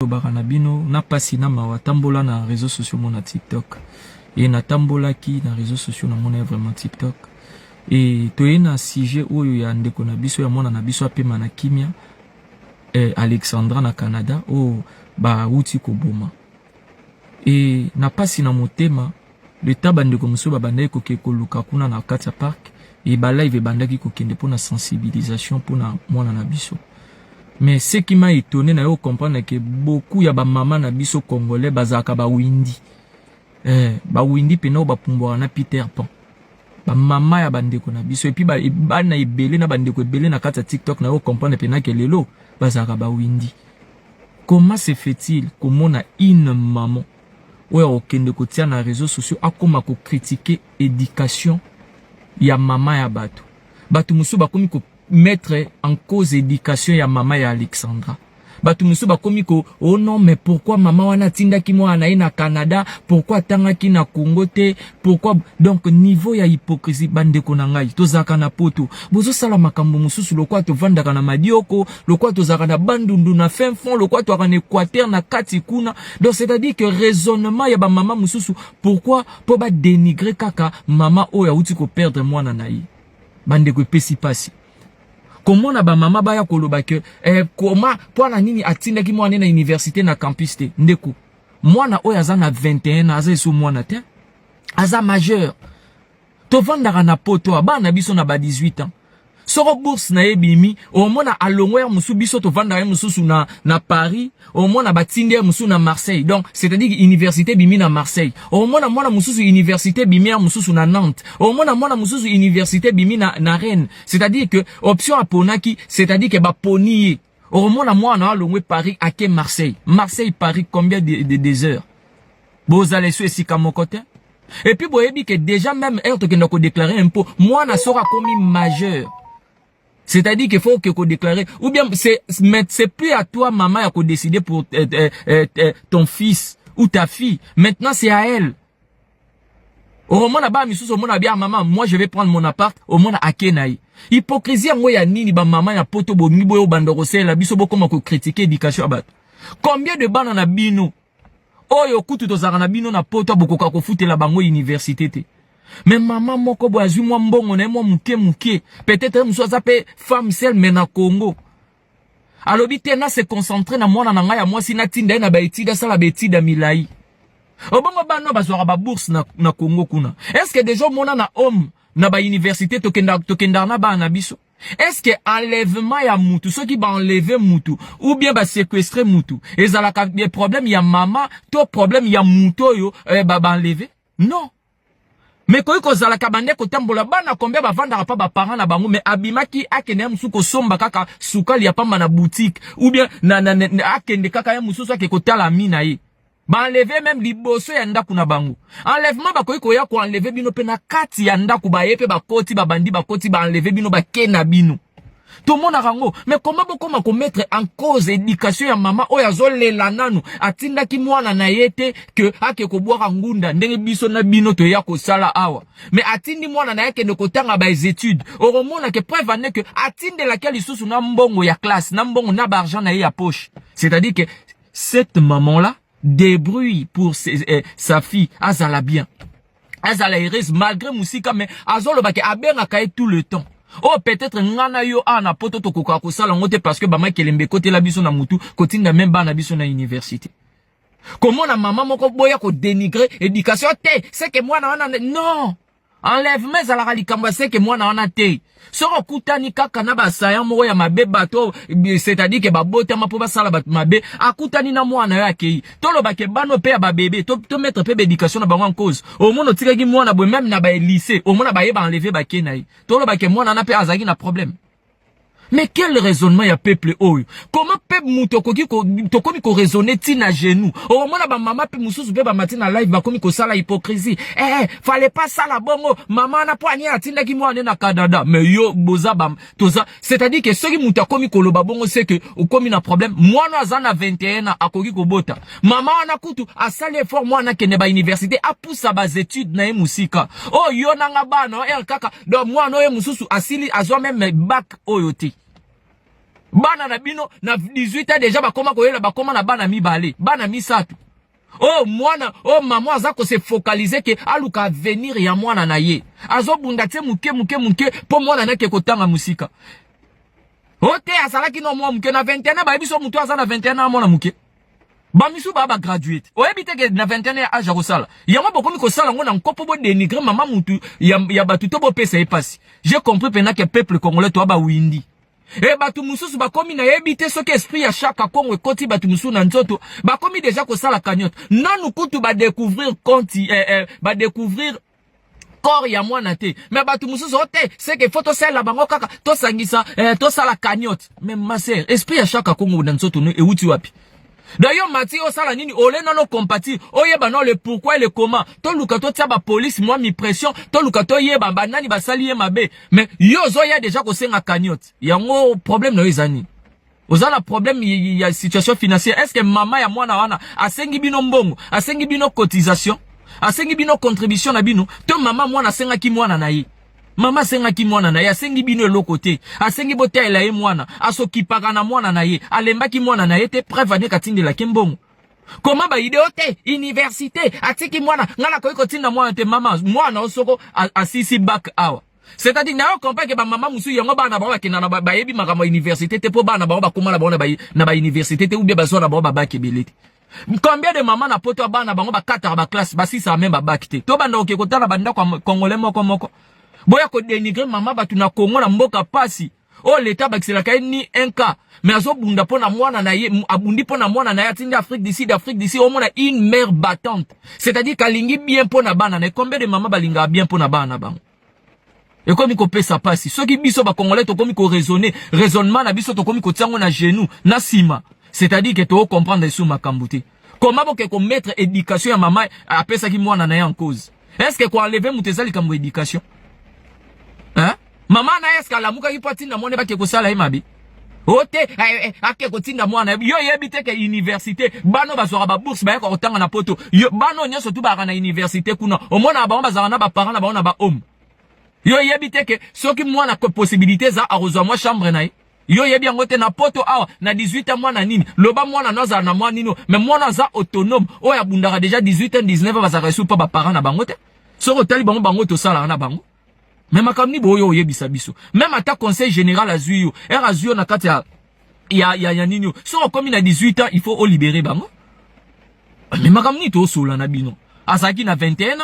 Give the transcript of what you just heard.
Lobaka na bino na pasi na mawa tambola na réseaux sociaux mona TikTok et natambolaki na réseaux sociaux na mona vraiment TikTok et toye na sujet oyo ya ndeko na biso ya mwana na biso apema na kimia Alexandra na Canada oyo bawuti koboma. Et na pasi na motema leta bandeko mosusu babandaki koke koluka kuna na kati ya parc et ba live ebandaki kokende mpona sensibilisation mpona mwana na biso. Mais ce qui m'a étonné na yo comprendre que beaucoup ya ba mama na biso congolais bazalaka ba windi. Ba windi pena ba pumbwaka na Peter Pan. Ba mama ya bandeko na biso et puis ba bana ebele na bandeko ebele na kati ya TikTok na yo comprendre pena que lelo bazalaka ba windi. Comment se fait-il komona une maman oyo okende kotia na réseaux sociaux akoma ko critiquer éducation ya mama ya bato? Bato mosusu bakomi ko mettre en cause éducation ya mama ya Alexandra. Bato mosusu bakomi ko oh non, mais pourquoi mama wana atindaki mwana na ye na Canada? Pourquoi atangaki na Congo te? Pourquoi? Donc niveau ya hypocrisie, bandeko na ngai, tozalaka na poto, bozosala makambo mosusu lokola tovandaka na Madioko, lokola tozalaka na Bandundu na fin fond, lokola tozalaka na Équateur na kati kuna. Donc c'est-à-dire que raisonnement ya bamama mosusu, pourquoi? Mpo badénigrer kaka mama oyo awuti koperdre mwana na ye. Bandeko, epesi pasi komona bamama baya koloba ke koma mpo nini atindaki mwana na université na campus te. Ndeko, mwana oyo aza na 21 ans, aza eso mwana te, aza majeur. Tovandaka na poto, bana biso na ba 18 ans, soko bourse na ye ebimi, omona alongo ya mosusu. Biso tovandaka ye mosusu na Paris, omona batindi ye mosusu na Marseille. Donc c'est-à-dire université ebimi na Marseille, omona mwana mosusu université ebimi ya mosusu na Nantes, omona mwana mosusu université ebimi na Rennes. C'est-à-dire que option aponaki, c'est-à-dire que baponi ye. Okomona mwana alongwe Paris, ake Marseille, Marseille Paris, combien de heures? Bozala esu esika moko te. Et puis boyebi ke déjà même heure tokenda kodéclarer impôt, mwana soki akomi majeur, c'est-à-dire qu'il faut que déclarer ou bien c'est, mais c'est plus à toi, maman, à décider pour ton fils ou ta fille. Maintenant, c'est à elle. Omona ba misusu, omona bia maman, moi je vais prendre mon appart, omona ake na ye. Hypocrisie yango ya nini? Ba mama ya poto, bolingi boyo banda kosalela biso, bokoma kocritiquer éducation ya bato. Combien de bana na bino oyo kutu tozalaka na bino na poto, bokoka kofutela bango université te? Mais mama moko boye azwi mwa mbongo na ye mwa moke moke, peut-être mosusu aza mpe femme seule, mais na Congo, alobi te: na se concentre na mwana na ngai ya mwasi, natinda ye na baétudes, asala baétudes ya milai. Obongo bana bazwaka babourse na Congo kuna, est ce que déjà omona na home na bauniversité tokendaka na bana na biso? Est ce que enlèvement ya mutu, soki baenlever mutu ou bien baséquestrer mutu, ezalaka problème ya mama to problème ya mutu oyo baenlever? Non, mais koki kozalaka bande kotambola. Bana combien bavandaka mpa baparent na bango, mais abimaki, akende ya mosusu kosomba kaka sukali ya pamba na boutique, ou bien na akende kaka ya mosusu, ake kotala ami na ye, baenlever même liboso ya ndako na bango. Enlèvement, bakoki koya koenlever bino mpe na kati ya ndako, baye mpe bakoti, babandi, bakoti, baenlever bino, bake na bino. Tomonaka yango. Mais comment bokoma komettre en cause éducation ya mama oyo azolela nanu atindaki mwana na ye te ke ake kobwaka ngunda ndenge biso na bino toya kosala awa, mais atindi mwana na ye akende kotanga baétudes? Okomona ke preuve ane ke atindelaki lisusu na mbongo ya classe, na mbongo na baargent na ye ya poche. C'est-à-dire que cette maman là débrouille pour sa fille azala bien, azala heureuse malgré mosika, mais azolobaki abengaka ye tout le temps. Oyo peut-être nga na yo awa na poto tokoka kosala yango te, parce que bamakelembe ekotela biso na mutu kotinda même bana biso na université. Komona mama moko boya kodénigrer éducation te, seke mwana wana, non, enlèvement ezalaka likambo ya seke mwana wana te. Soki okutani kaka na basaya moko ya mabe, bato, c'est-à-dire ke babotama mpo basala bato mabe, akutani na mwana oyo akei, tolobake bano mpe ya babebe, tomettre mpe baéducation na bango en cause. Omona otikaki mwana boye même na balycée, omona baye baenlever, bake na ye, tolobake mwana wana mpe azalaki na problème. Mais quel raisonnement ya peuple oyo? Comment mpe moto okoki tokomi koraisonner ntina genou? Okomona bamama mpe mosusu mpe bamati na live, bakomi kosala hypocrisie. Fallait pas sala bongo mama wana, mpo ani atindaki mwana na Canada. Mais yo boza ba toza, c'est-à-dire que soki moto akomi koloba bongo, c'est que okomi na problème. Mwana aza na 21 ans, akoki kobota. Mama wana kutu asali effort mwana akende bauniversité, apusa baétudes na ye mosika. Oyo yo nanga bana ere kaka, donc mwana oyo mosusu asili azwa même bac oyo te. Bana na bino na 18 ans déjà bakoma koyela, bakoma na bana mibale, bana misato. Oyo mwana oyo, mama aza kose focaliser ke aluka avenir ya mwana na ye, azobunda tie moke moke moke mpo mwana nake kotanga mosika. O te, azalaki no mwa moke na 21. Bayebi so motu aza na 21 mwana moke, bamisu baa bagraduate. Oyebi te ke na 21 ya age ya kosala yango, bokomi kosala yango na nkopo, bodénigrer mama mutu ya bato to bopesa ye pasi. J'ai compris mpenza ke peuple congolais toa bawindi. E bato mosusu bakomi, nayebi te soki esprit ya Shaka Kongo ekoti bato mosusu na nzoto, bakomi déjà kosala cagnotte. Nanu kutu badécouvrir compte, badécouvrir corps ya mwana te, mais bato mosusu o te, c'est que faut tosalela bango kaka, tosangisa, tosala cagnotte. Mais ma sœur, esprit ya Shaka Kongo na nzoto no euti wapi? D'ailleurs, mati osala nini? Ole nano compatir, oyeba no le pourquoi et le comment. Toluka totia bapolice mwa mi pression, toluka toyeba banani basali ye mabe. Mais yo ozoya déjà kosenga cagnotte yango, problème na yo eza nini? Oza na problème ya situation financière? Est ce que mama ya mwana wana asengi bino mbongo, asengi bino cotisation, asengi bino contribution na bino? To mama mwana asengaki mwana na ye? Mama asengaki mwana na ye, asengi bino eloko te, asengi botalela ye mwana, asokipaka na mwana na ye, alembaki mwana na ye te. Preuve aneka atindelaki mbongo. Koma baide o te, université atiki mwana, ngai nakoki kotinda mwana te. Mama mwana o soko asisi bac awa, c'est-à-dire na yo comprendre ke bamama mosusu yango bana bango bakenda na bayebi makambo ya université te, mpo bana bango bakóma na bango na bauniversité te, ou bien bazwa na bango babac ebele te. Combien de mama na poto ya bana bango bakataka baclasse, basisaka même babac te? To banda oke kotala bandako ya congolais moko moko, boya kodénigrer mama bato na Kongo, na mboka pasi oyo leta abakiselaka ye ni un cas, mais azobunda mpo na mwana na ye, abundi mpo na mwana na ye, atindi Afrique d'ici, d'Afrique d'ici. Omona une mère battante, c'est-à-dire kalingi bien mpo na bana na ye. Combien de mama balingaka bien mpo na bana na bango? Ekomi kopesa pasi soki biso bacongolais tokomi koraisonner, raisonnement na biso tokomi kotia yango na genou na nsima, c'est-à-dire ke tokocomprendre esu makambo te. Koma boke komettre éducation ya mama apesaki mwana na ye en cause. Est ce que koenlever moto eza likambo éducation, hein? Mama na ye, est ce que alamukaki mpo atinda mwana bake kosala ye mabe? O te, ake kotinda mwana. Yo yebi te ke université, bano bazwaka babourse, bayaka kotanga na poto. Yo bano nyonso tu bazalaka na université kuna, omonaka bango bazalaka na baparent na bango na bahome. Yo yebi te ke soki mwana possibilité eza, akozwa mwa chambre na ye? Yo yebi yango te? Na poto awa, na 18 ans, mwana nini? Loba mwana no azala na mwa nini, mais mwana aza autonome oyo abundaka déjà 18 ans, 19 ans, bazalaka esu mpo baparent na bango te. Soki otali bango, bango tosalaka na bango. Mais makambo nini boyo oyebisa biso? Même ata conseil général azwi yo ere, azwi yo na kati ya nini yo, soki okomi na 18 ans, il faut olibérer bango. Mais makambo nini tosola na bino? Azalaki na 21 ans.